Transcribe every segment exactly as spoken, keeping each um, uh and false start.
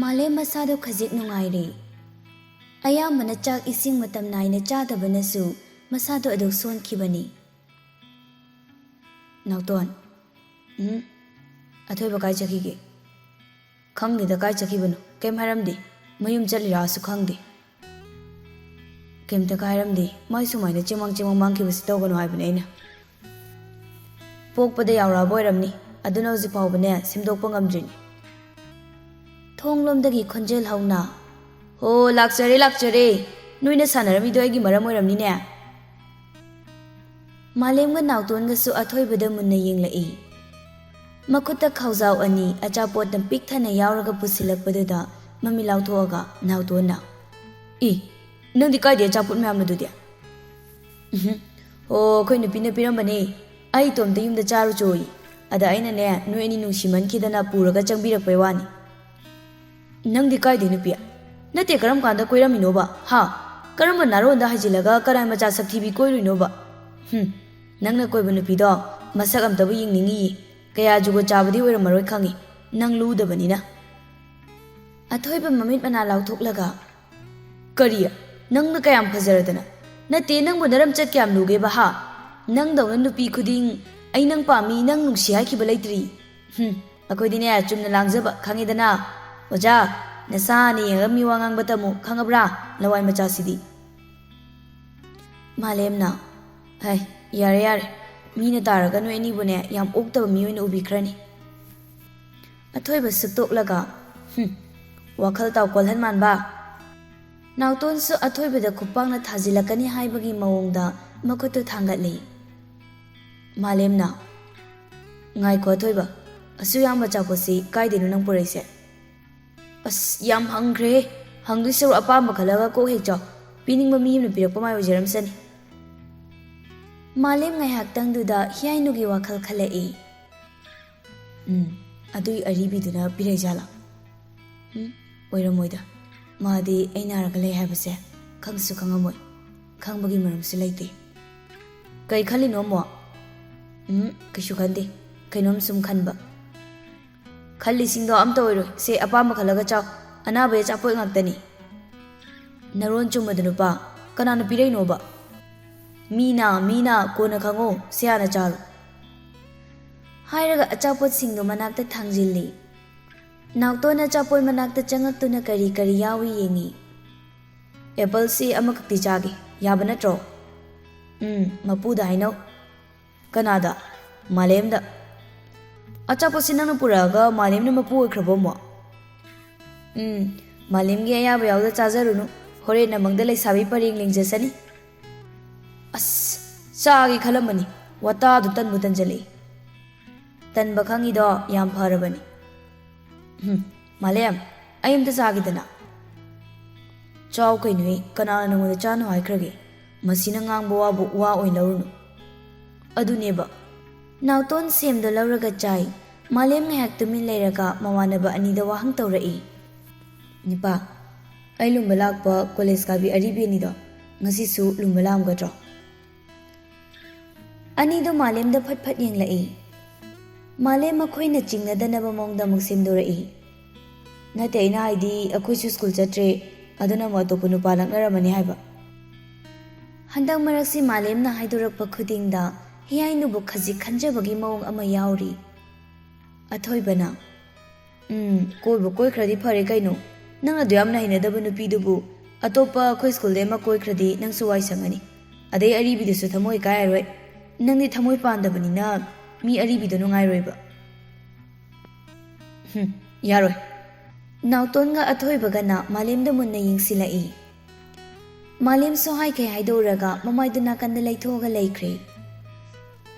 ꯃꯥꯂꯦꯝ ꯃꯁꯥꯗꯣ ꯈꯖꯤꯛ ꯅꯨꯡꯉꯥꯏꯔꯦ꯫ ꯑꯌꯥꯝꯕꯅ ꯆꯥꯛ ꯏꯁꯤꯡ ꯃꯇꯝ ꯅꯥꯏꯅ ꯆꯥꯗꯕꯅꯁꯨ ꯃꯁꯥꯗꯣ ꯑꯗꯨꯛ ꯁꯣꯟꯈꯤꯕꯅꯤ꯫ ꯅꯥꯎꯇꯣꯟ꯫ ꯎꯝ? ꯑꯊꯣꯏꯕ ꯀꯥꯏ ꯆꯠꯈꯤꯒꯦ? ꯈꯪꯗꯦꯗ ꯀꯥꯏ ꯆꯠꯈꯤꯕꯅꯣ, ꯀꯩꯝ ꯍꯥꯏꯔꯝꯗꯦ꯫ ꯃꯌꯨꯝ ꯆꯠꯂꯤꯔꯥꯁꯨ ꯈꯪꯗꯦ꯫ ꯀꯩꯝꯇ ꯀꯥꯏꯔꯝꯗꯦ꯫ ꯃꯥꯏ ꯁꯨꯃꯥꯏꯅ ꯆꯦꯃꯥꯡ ꯆꯦꯃꯥꯡ ꯃꯥꯡꯈꯤꯕꯁꯤ ꯇꯧꯒꯅꯨ ꯍꯥꯏꯕꯅꯦ ꯑꯩꯅ꯫ ꯄꯣꯛꯄꯗ ꯌꯥꯎꯔꯛꯑꯕ ꯑꯣꯏꯔꯝꯅꯤ, ꯑꯗꯨꯅ ꯍꯧꯖꯤꯛ ꯐꯥꯎꯕꯅꯦ ꯁꯦꯝꯗꯣꯛꯄ ꯉꯝꯗ꯭ꯔꯤꯅꯤ꯫ ꯊꯣꯡꯂꯣꯝꯗꯒꯤ ꯈꯣꯟꯖꯦꯜ ꯍꯧꯅ, "ꯍꯣ, ꯂꯥꯛꯆꯔꯦ, ꯂꯥꯛꯆꯔꯦ꯫ ꯅꯣꯏꯅ ꯁꯥꯟꯅꯔꯝꯃꯤꯗꯣ ꯑꯩꯒꯤ ꯃꯔꯝ ꯑꯣꯏꯔꯝꯅꯤꯅꯦ?" ꯃꯥꯂꯦꯝꯒ ꯅꯥꯎꯇꯣꯟꯒꯁꯨ ꯑꯊꯣꯏꯕꯗ ꯃꯨꯟꯅ ꯌꯦꯡꯂꯛꯏ꯫ ꯃꯈꯨꯠꯇ ꯈꯥꯎꯖꯥꯎ ꯑꯅꯤ ꯑꯆꯥꯄꯣꯠꯅ ꯄꯤꯛ ꯊꯟꯅ ꯌꯥꯎꯔꯒ ꯄꯨꯁꯤꯜꯂꯛꯄꯗꯨꯗ ꯃꯃꯤꯠ ꯂꯥꯎꯊꯣꯛꯑꯒ ꯅꯥꯎꯇꯣꯟꯅ, "ꯏ, ꯅꯪꯗꯤ ꯀꯥꯏꯗꯩ ꯑꯆꯥꯄꯣꯠ ꯃꯌꯥꯝ ꯑꯗꯨꯗꯤ?" "ꯎꯝꯍꯨꯝ꯫ ꯑꯣ, ꯑꯩꯈꯣꯏ ꯅꯨꯄꯤꯅ ꯄꯤꯔꯝꯕꯅꯦ꯫ ꯑꯩ ꯏꯇꯣꯝꯇ ꯌꯨꯝꯗ ꯆꯥꯔꯨꯆꯣꯌꯦ꯫ ꯑꯗ ꯑꯩꯅꯅꯦ, ꯅꯣꯏ ꯑꯅꯤ ꯅꯨꯡꯁꯤꯃꯟꯈꯤꯗꯅ ꯄꯨꯔꯒ ꯆꯪꯕꯤꯔꯛꯄꯩ ꯋꯥꯅꯤ꯫" "ꯅꯪꯗꯤ ꯀꯥꯏꯗꯩ ꯅꯨꯄꯤ? ꯅꯠꯇꯦ, ꯀꯔꯝ ꯀꯥꯟꯗ ꯀꯣꯏꯔꯝꯃꯤꯅꯣꯕ? ꯍꯥ? ꯀꯔꯝꯕ ꯅꯥꯔꯣꯟꯗ ꯍꯥꯏꯖꯤꯜꯂꯒ ꯀꯅꯥꯏ ꯃꯆꯥ ꯁꯛꯊꯤꯕꯤ ꯀꯣꯏꯔꯨꯏꯅꯣꯕ? ꯍꯨꯝ, ꯅꯪꯅ ꯀꯣꯏꯕ ꯅꯨꯄꯤꯗꯣ ꯃꯁꯛ ꯑꯝꯇꯕꯨ ꯌꯦꯡꯅꯤꯡꯉꯤꯌꯦ꯫ ꯀꯌꯥ ꯖꯨꯒꯣꯠ ꯆꯥꯕꯗꯤ ꯑꯣꯏꯔꯝꯃꯔꯣꯏ ꯈꯪꯉꯤ, ꯅꯪ ꯂꯨꯗꯕꯅꯤꯅ꯫" ꯑꯊꯣꯏꯕ ꯃꯃꯤꯠ ꯃꯅꯥ ꯂꯥꯎꯊꯣꯛꯂꯒ, "ꯀꯔꯤ? ꯅꯪꯅ ꯀꯌꯥꯝ ꯐꯖꯔꯗꯅ? ꯅꯠꯇꯦ, ꯅꯪꯕꯨ ꯅꯔꯝꯆꯠ ꯀꯌꯥꯝ ꯂꯨꯒꯦꯕ, ꯍꯥ? ꯅꯪꯗꯧꯅ ꯅꯨꯄꯤ ꯈꯨꯗꯤꯡ 'ꯑꯩ ꯅꯪ ꯄꯥꯝꯃꯤ, ꯅꯪ ꯅꯨꯡꯁꯤ' ꯍꯥꯏꯈꯤꯕ ꯂꯩꯇ꯭ꯔꯤ꯫ ꯍꯨꯝ, ꯑꯩꯈꯣꯏꯗꯤꯅꯦ, ꯆꯨꯝꯅ ꯂꯥꯡꯖꯕ, ꯈꯪꯉꯦꯗꯅ꯫ ꯑꯣꯖꯥ, ꯅꯁꯥꯅ ꯌꯦꯡꯉꯒ ꯃꯤ ꯋꯥ ꯉꯥꯡꯕ ꯇꯝꯃꯨ, ꯈꯪꯉꯕ꯭ꯔꯥ? ꯂꯋꯥꯏ ꯃꯆꯥꯁꯤꯗꯤ꯫" ꯃꯥꯂꯦꯝꯅ, "ꯍꯩ, ꯌꯥꯔꯦ, ꯌꯥꯔꯦ꯫ ꯃꯤꯅ ꯇꯥꯔꯒ ꯅꯣꯏ ꯑꯅꯤꯕꯨꯅꯦ, ꯌꯥꯝ ꯑꯣꯛꯇꯕ ꯃꯤ ꯑꯣꯏꯅ ꯎꯕꯤꯈ꯭ꯔꯅꯤ꯫" ꯑꯊꯣꯏꯕ ꯁꯨꯛꯇꯣꯛꯂꯒ, "ꯍꯨꯝ, ꯋꯥꯈꯜ ꯇꯥꯎꯀꯣꯜꯍꯟ ꯃꯥꯟꯕ꯫" ꯅꯥꯎꯇꯣꯟꯁꯨ ꯑꯊꯣꯏꯕꯗ ꯈꯨꯄꯥꯛꯅ ꯊꯥꯖꯤꯜꯂꯛꯀꯅꯤ ꯍꯥꯏꯕꯒꯤ ꯃꯑꯣꯡꯗ ꯃꯈꯨꯠꯇꯨ ꯊꯥꯡꯒꯠꯂꯤ꯫ ꯃꯥꯂꯦꯝꯅ, "ꯉꯥꯏꯈꯣ ꯑꯊꯣꯏꯕ, ꯑꯁꯨꯛ ꯌꯥꯝꯕ ꯑꯆꯥꯄꯣꯠꯁꯤ ꯀꯥꯏꯗꯩꯅꯣ ꯅꯪ ꯄꯨꯔꯛꯏꯁꯦ?" "ꯑꯁ, ꯌꯥꯝ ꯍꯪꯈ꯭ꯔꯦꯍꯦ꯫ ꯍꯪꯗꯣꯏ ꯁꯔꯨꯛ ꯑꯄꯥꯝꯕ ꯈꯜꯂꯒ ꯀꯣꯛ ꯍꯦꯛ ꯆꯥꯎ꯫ ꯄꯤꯅꯤꯡꯕ ꯃꯤ ꯑꯃꯅ ꯄꯤꯔꯛꯄ ꯃꯥꯏ ꯑꯣꯏꯖꯔꯝꯁꯅꯤ꯫" ꯃꯥꯂꯦꯝ ꯉꯥꯏꯍꯥꯛꯇꯪꯗꯨꯗ ꯍꯤꯌꯥꯏꯅꯨꯒꯤ ꯋꯥꯈꯜ ꯈꯜꯂꯛꯏ꯫ "ꯎꯝ, ꯑꯗꯨꯏ ꯑꯔꯤꯕꯤꯗꯨꯅ ꯄꯤꯔꯛꯏꯖꯥꯠꯂꯥ? ꯎꯝ, ꯑꯣꯏꯔꯝꯃꯣꯏꯗ꯫ ꯃꯥꯗꯤ ꯑꯩ ꯅꯥꯔꯒ ꯂꯩ ꯍꯥꯏꯕꯁꯦ ꯈꯪꯁꯨ ꯈꯪꯉꯝꯃꯣꯏ꯫ ꯈꯪꯕꯒꯤ ꯃꯔꯝꯁꯨ ꯂꯩꯇꯦ꯫" "ꯀꯩ ꯈꯜꯂꯤꯅꯣ ꯑꯃꯨꯛ?" "ꯎꯝ, ꯀꯩꯁꯨ ꯈꯟꯗꯦ꯫ ꯀꯩꯅꯣꯝ ꯁꯨꯝ ꯈꯟꯕ꯫" "ꯈꯜꯂꯤꯁꯤꯡꯗꯣ ꯑꯝꯇ ꯑꯣꯏꯔꯣꯏ꯫ ꯁꯦ, ꯑꯄꯥꯝꯕ ꯈꯜꯂꯒ ꯆꯥꯎ꯫ ꯑꯅꯥꯕꯒꯤ ꯑꯆꯥꯄꯣꯠ ꯉꯥꯛꯇꯅꯤ꯫" "ꯅꯔꯣꯟ ꯆꯨꯝꯕꯗꯨ ꯅꯨꯄꯥ, ꯀꯅꯥꯅ ꯄꯤꯔꯛꯏꯅꯣꯕ?" "ꯃꯤꯅ, ꯃꯤꯅ, ꯀꯣꯟꯅ ꯈꯪꯉꯣ꯫ ꯁꯦ, ꯍꯥꯟꯅ ꯆꯥꯔꯣ꯫" ꯍꯥꯏꯔꯒ ꯑꯆꯥꯄꯣꯠꯁꯤꯡꯗꯨ ꯃꯅꯥꯛꯇ ꯊꯥꯡꯖꯤꯜꯂꯤ꯫ ꯅꯥꯎꯇꯣꯟ ꯑꯆꯥꯄꯣꯠ ꯃꯅꯥꯛꯇ ꯆꯪꯉꯛꯇꯨꯅ ꯀꯔꯤ ꯀꯔꯤ ꯌꯥꯎꯏ ꯌꯦꯡꯉꯤ꯫ "ꯑꯦꯄꯜꯁꯤ ꯑꯃꯈꯛꯇꯤ ꯆꯥꯒꯦ, ꯌꯥꯕ ꯅꯠꯇ꯭ꯔꯣ?" "ꯎꯝ, ꯃꯄꯨꯗ ꯍꯥꯏꯅꯧ꯫" "ꯀꯅꯥꯗ?" "ꯃꯥꯂꯦꯝꯗ꯫" "ꯑꯆꯥꯄꯣꯠꯁꯤ ꯅꯪꯅ ꯄꯨꯔꯛꯑꯒ ꯃꯥꯂꯦꯝꯅ ꯃꯄꯨ ꯑꯣꯏꯈ꯭ꯔꯕꯣ ꯑꯃꯨꯛ?" "ꯎꯝ, ꯃꯥꯂꯦꯝꯒꯤ ꯑꯌꯥꯕ ꯌꯥꯎꯗ ꯆꯥꯖꯔꯨꯅꯨ꯫ ꯍꯣꯔꯦꯟ ꯅꯃꯪꯗ ꯂꯩꯁꯥꯕꯤ ꯄꯔꯦꯡ ꯂꯦꯡꯖꯁꯅꯤ꯫" "ꯑꯁ, ꯆꯥꯒꯦ ꯈꯜꯂꯝꯕꯅꯤ꯫ ꯋꯥꯇꯥꯗꯨ ꯇꯟꯕꯨ ꯇꯟꯖꯜꯂꯛꯏ꯫" "ꯇꯟꯕ ꯈꯪꯉꯤꯗꯣ ꯌꯥꯝ ꯐꯔꯕꯅꯤ꯫" "ꯍꯨꯝ, ꯃꯥꯂꯦꯝ, ꯑꯩ ꯑꯝꯇ ꯆꯥꯒꯦꯗꯅ꯫" "ꯆꯥꯎ ꯀꯩꯅꯣꯍꯦ, ꯀꯅꯥꯅ ꯅꯉꯣꯟꯗ ꯆꯥꯅꯨ ꯍꯥꯏꯈ꯭ꯔꯒꯦ? ꯃꯁꯤꯅ ꯉꯥꯡꯕ ꯋꯥꯕꯨ ꯋꯥ ꯑꯣꯏꯅ ꯂꯧꯔꯨꯅꯨ꯫" "ꯑꯗꯨꯅꯦꯕ꯫" ꯅꯥꯎꯇꯣꯟ ꯁꯦꯝꯗꯣ ꯂꯧꯔꯒ ꯆꯥꯏ꯫ ꯃꯥꯂꯦꯝ ꯉꯥꯏꯍꯥꯛ ꯇꯨꯃꯤꯟ ꯂꯩꯔꯒ ꯃꯃꯥꯟꯅꯕ ꯑꯅꯤꯗ ꯋꯥꯍꯪ ꯇꯧꯔꯛꯏ꯫ "ꯅꯤꯄꯥ, ꯑꯩ ꯂꯨꯝꯕ ꯂꯥꯛꯄ ꯀꯣꯂꯦꯖ ꯀꯥꯕꯤ ꯑꯔꯤꯕꯤ ꯑꯅꯤꯗꯣ ꯉꯁꯤꯁꯨ ꯂꯨꯝꯕ ꯂꯥꯛꯑꯝꯒꯗ꯭ꯔꯣ?" ꯑꯅꯤꯗꯣ ꯃꯥꯂꯦꯝꯗ ꯐꯠ ꯐꯠ ꯌꯦꯡꯂꯛꯏ꯫ ꯃꯥꯂꯦꯝ ꯃꯈꯣꯏꯅ ꯆꯤꯡꯅꯗꯅꯕ ꯃꯑꯣꯡꯗ ꯑꯃꯨꯛ ꯁꯦꯝꯗꯣꯔꯛꯏ꯫ "ꯅꯠꯇꯦ, ꯑꯩꯅ ꯍꯥꯏꯗꯤ ꯑꯩꯈꯣꯏꯁꯨ ꯁ꯭ꯀꯨꯜ ꯆꯠꯇ꯭ꯔꯦ, ꯑꯗꯨꯅ ꯑꯃꯨꯛ ꯑꯇꯣꯞꯄ ꯅꯨꯄꯥ ꯂꯛꯅꯔꯝꯃꯅꯤ ꯍꯥꯏꯕ꯫" ꯍꯟꯗꯛ ꯃꯔꯛꯁꯤ ꯃꯥꯂꯦꯝꯅ ꯍꯥꯏꯗꯣꯔꯛꯄ ꯈꯨꯗꯤꯡꯗ ꯍꯤꯌꯥꯏꯅꯨꯕꯨ ꯈꯖꯤꯛ ꯈꯟꯖꯕꯒꯤ ꯃꯑꯣꯡ ꯑꯃ ꯌꯥꯎꯔꯤ꯫ ꯑꯊꯣꯏꯕꯅ, "ꯎꯝ, ꯀꯣꯏꯕꯨ ꯀꯣꯏꯈ꯭ꯔꯗꯤ ꯐꯔꯦ ꯀꯩꯅꯣ꯫ ꯅꯪ ꯑꯗꯨ ꯌꯥꯝꯅ ꯍꯩꯅꯗꯕ ꯅꯨꯄꯤꯗꯨꯕꯨ ꯑꯇꯣꯞꯄ ꯑꯩꯈꯣꯏ ꯁ꯭ꯀꯨꯜꯗꯩ ꯑꯃ ꯀꯣꯏꯈ꯭ꯔꯗꯤ ꯅꯪꯁꯨ ꯋꯥꯏ ꯁꯪꯉꯅꯤ꯫ ꯑꯗꯩ ꯑꯔꯤꯕꯤꯗꯨꯁꯨ ꯊꯃꯣꯏ ꯀꯥꯏꯔꯔꯣꯏ꯫ ꯅꯪꯗꯤ ꯊꯃꯣꯏ ꯄꯥꯟꯗꯕꯅꯤꯅ ꯃꯤ ꯑꯔꯤꯕꯤꯗꯣ ꯅꯨꯡꯉꯥꯏꯔꯣꯏꯕ꯫" "ꯍꯨꯝ, ꯌꯥꯔꯣꯏ꯫" ꯅꯥꯎꯇꯣꯟꯒ ꯑꯊꯣꯏꯕꯒꯅ ꯃꯥꯂꯦꯝꯗ ꯃꯨꯟꯅ ꯌꯦꯡꯁꯤꯜꯂꯛꯏ꯫ ꯃꯥꯂꯦꯝꯁꯨ ꯍꯥꯏꯈꯩ ꯍꯥꯏꯗꯣꯛꯎꯔꯒ ꯃꯃꯥꯏꯗꯨ ꯅꯥꯀꯟꯗ ꯂꯩꯊꯣꯛꯑꯒ ꯂꯩꯈ꯭ꯔꯦ꯫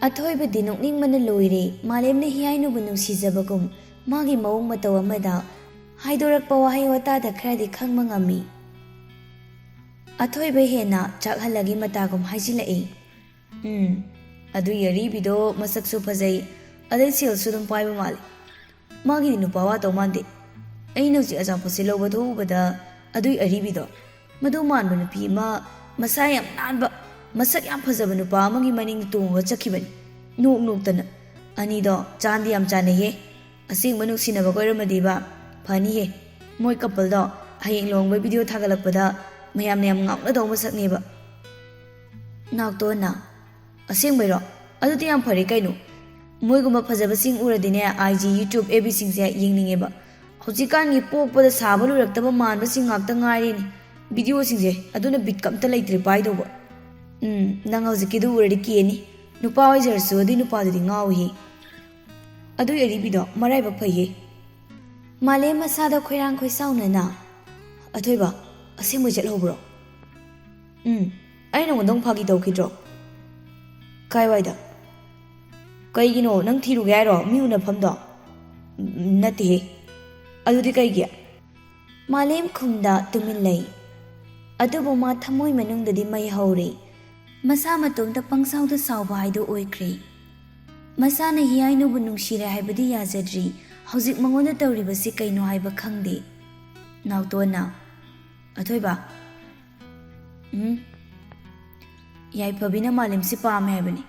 ꯑꯊꯣꯏꯕꯗꯤ ꯅꯣꯛꯅꯤꯡꯕꯅ ꯂꯣꯏꯔꯦ꯫ ꯃꯥꯂꯦꯝꯅ ꯍꯤꯌꯥꯏꯅꯨꯕꯨ ꯅꯨꯡꯁꯤꯖꯕꯒꯨꯝ ꯃꯥꯒꯤ ꯃꯑꯣꯡ ꯃꯇꯧ ꯑꯃꯗ ꯍꯥꯏꯗꯣꯔꯛꯄ ꯋꯥꯍꯩ ꯋꯥꯇꯥꯗ ꯈꯔꯗꯤ ꯈꯪꯕ ꯉꯝꯃꯤ꯫ ꯑꯊꯣꯏꯕ ꯍꯦꯟꯅ ꯆꯥꯛꯍꯜꯂꯒꯤ ꯃꯇꯥꯒꯨꯝ ꯍꯥꯏꯖꯤꯜꯂꯛꯏ꯫ "ꯎꯝ, ꯑꯗꯨꯒꯤ ꯑꯔꯤꯕꯤꯗꯣ ꯃꯁꯛꯁꯨ ꯐꯖꯩ, ꯑꯗꯩ ꯁꯦꯜꯁꯨ ꯑꯗꯨꯝ ꯄꯥꯏꯕ ꯃꯥꯜꯂꯤ꯫ ꯃꯥꯒꯤꯗꯤ ꯅꯨꯄꯥ ꯋꯥꯠꯇꯧ ꯃꯥꯟꯗꯦ꯫ ꯑꯩꯅ ꯍꯧꯖꯤꯛ ꯑꯆꯥꯄꯣꯠꯁꯦ ꯂꯧꯕ ꯊꯣꯛꯎꯕꯗ ꯑꯗꯨꯏ ꯑꯔꯤꯕꯤꯗꯣ, ꯃꯗꯨ ꯃꯥꯟꯕ ꯅꯨꯄꯤ ꯑꯃ ꯃꯁꯥ ꯌꯥꯝ ꯅꯥꯟꯕ, ꯃꯁꯛ ꯌꯥꯝ ꯐꯖꯕ ꯅꯨꯄꯥ ꯑꯃꯒꯤ ꯃꯅꯤꯡꯗ ꯇꯣꯡꯉꯒ ꯆꯠꯈꯤꯕꯅꯤ, ꯅꯣꯛ ꯅꯣꯛꯇꯅ꯫ ꯑꯅꯤꯗꯣ ꯆꯥꯟꯗꯤ ꯌꯥꯝ ꯆꯥꯟꯅꯩꯌꯦ꯫ ꯑꯁꯦꯡꯕ ꯅꯨꯡꯁꯤꯅꯕꯒ ꯑꯣꯏꯔꯝꯃꯗꯤꯕ ꯐꯅꯤꯍꯦ꯫ ꯃꯣꯏ coupleꯗꯣ ꯍꯌꯦꯡ ꯂꯨꯍꯣꯡꯕꯩ video ꯊꯥꯒꯠꯂꯛꯄꯗ ꯃꯌꯥꯝꯅ ꯌꯥꯝ ꯉꯥꯎꯅꯗꯧꯕ ꯃꯁꯛꯅꯦꯕ꯫ ꯅꯥꯎꯇꯣꯟꯅ, "ꯑꯁꯦꯡꯕꯩꯔꯣ? ꯑꯗꯨꯗꯤ ꯌꯥꯝ ꯐꯔꯦ ꯀꯩꯅꯣ꯫ ꯃꯣꯏꯒꯨꯝꯕ ꯐꯖꯕꯁꯤꯡ ꯎꯔꯗꯤꯅꯦ, I G, YouTube, F Bꯁꯤꯡꯁꯦ ꯌꯦꯡꯅꯤꯡꯉꯦꯕ꯫ ꯍꯧꯖꯤꯛꯀꯥꯟꯒꯤ ꯄꯣꯛꯄꯗ ꯁꯥꯕ ꯂꯣꯏꯔꯛꯇꯕ ꯃꯥꯟꯕꯁꯤꯡ ꯉꯥꯛꯇ ꯉꯥꯏꯔꯦꯅꯦ videoꯁꯤꯡꯁꯦ, ꯑꯗꯨꯅ bitꯀ ꯑꯝꯇ ꯂꯩꯇ꯭ꯔꯦ ꯄꯥꯏꯗꯧꯕ꯫ ꯎꯝ, ꯅꯪ ꯍꯧꯖꯤꯛꯀꯤꯗꯨ ꯎꯔꯗꯤ ꯀꯤꯅꯤ꯫ ꯅꯨꯄꯥ ꯑꯣꯏꯖꯔꯁꯨ ꯑꯗꯨꯏ ꯅꯨꯄꯥꯗꯨꯗꯤ ꯉꯥꯎꯏꯍꯦ꯫ ꯑꯗꯨꯏ ꯑꯔꯤꯕꯤꯗꯣ ꯃꯔꯥꯏꯕꯛ ꯐꯩꯍꯦ꯫" ꯃꯥꯂꯦꯝ ꯃꯁꯥꯗ ꯈꯣꯏꯔꯥꯡ ꯈꯣꯏꯁꯥꯎꯅꯅ, "ꯑꯊꯣꯏꯕ, ꯑꯁꯦꯡꯕꯩ ꯆꯠꯍꯧꯕ꯭ꯔꯣ?" "ꯎꯝ, ꯑꯩ ꯅꯉꯣꯟꯗ ꯑꯃꯨꯛ ꯐꯥꯒꯤ ꯇꯧꯈꯤꯗ꯭ꯔꯣ?" "ꯀꯥꯏꯋꯥꯏꯗ? ꯀꯩꯒꯤꯅꯣ, ꯅꯪ ꯊꯤꯔꯨꯒꯦ ꯍꯥꯏꯔꯣ ꯃꯤ ꯎꯅꯐꯝꯗꯣ?" "ꯎꯝ, ꯅꯠꯇꯦꯍꯦ꯫ ꯑꯗꯨꯗꯤ ꯀꯩꯒꯤ?" ꯃꯥꯂꯦꯝ ꯈꯨꯝꯗ ꯇꯨꯃꯤꯟ ꯂꯩ꯫ ꯑꯗꯨꯕꯨ ꯃꯥ ꯊꯃꯣꯏ ꯃꯅꯨꯡꯗꯗꯤ ꯃꯩ ꯍꯧꯔꯤ꯫ ꯃꯁꯥ ꯃꯇꯣꯝꯇ ꯄꯪꯁꯥꯎꯗ ꯁꯥꯎꯕ ꯍꯥꯏꯗꯨ ꯑꯣꯏꯈ꯭ꯔꯦ꯫ ꯃꯁꯥꯅ ꯍꯤꯌꯥꯏꯅꯨꯕꯨ ꯅꯨꯡꯁꯤꯔꯦ ꯍꯥꯏꯕꯗꯤ ꯌꯥꯖꯗ꯭ꯔꯤ, ꯍꯧꯖꯤꯛ ꯃꯉꯣꯟꯗ ꯇꯧꯔꯤꯕꯁꯤ ꯀꯩꯅꯣ ꯍꯥꯏꯕ ꯈꯪꯗꯦ꯫ ꯅꯥꯎꯇꯣꯟꯅ, "ꯑꯊꯣꯏꯕ, ꯎꯝ, ꯌꯥꯏꯐꯕꯤꯅ ꯃꯥꯂꯦꯝꯁꯤ ꯄꯥꯝꯃꯦ ꯍꯥꯏꯕꯅꯤ꯫